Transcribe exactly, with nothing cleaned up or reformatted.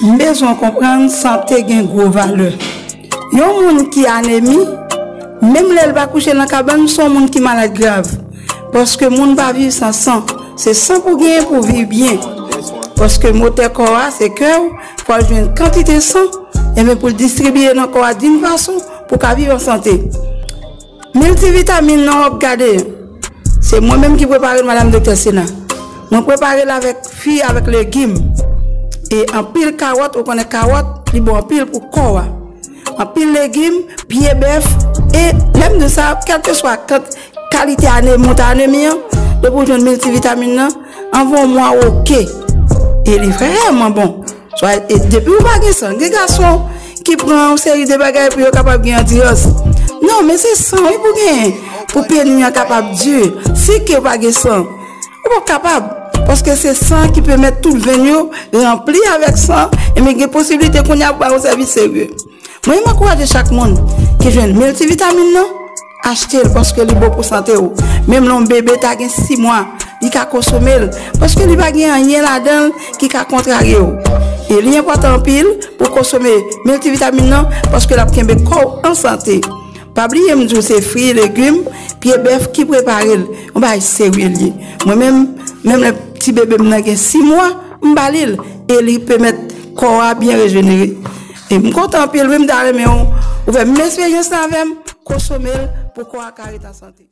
M bezwen w konprann sante gen gwo valè. Yon moun ki anemi, menm lè l pa kouche nan kabann, se yon moun ki malad grav. Paske moun pa viv san san. Se san pou genyen pou viv byen. Paske motè kò a, se kè w, fò l jwenn kantite san, enben pou l distribiye nan kò a d'une façon pou ka viv an sante. Miltivitamin nan w ap gade, se mwen menm ki prepare l, madanm Doktè Sena. Mwen prepare l avèk fwi, avèk legim. E anpil kawòt, ou konnen kawòt, li bon anpil pou kò a. Anpil legim, pye bèf, e lè m di sa, kèlkeswa kant-, kalite ane, mont anemi an, depi w jwenn miltivitamin nan, an yon mwa oke. E li vrèman bon. Swa, e depi ou pa gen san, gen gason ki pran yon seri de bagay pou yo kapab gen andirans. Non, men se san wi pou genyen, pou peni an kapab di. Si ke ou pa gen san, ou pa kapab. Paske se san ki pèmèt tout venn yo ranpli avèk san, e men gen posiblite kounye a pou ba yon sèvis serye. Mwen, m ankouraje chak moun ki jwenn miltivitamin nan, achte l paske li bon pou sante w. Menm lè yon bebe ta gen sis mwa, li ka konsome l paske li pa gen anyen ladan l ki ka kontrarye w. E li enpòtan anpil pou konsome miltivitamin nan paske l ap kenbe kò w an sante. Pa bliye m di w se fwi, legim, pye bèf ki prepare l. Yon bagay serye l ye. Mwen menm, menm lè ti bebe m nan gen sis mwa, m ba li l. E li pèmèt kò a byen rejenere. E m kontan anpil wi, m ta renmen w, ou fè menm esperyans la avè m, konsome l pou kò a ka ret an sante.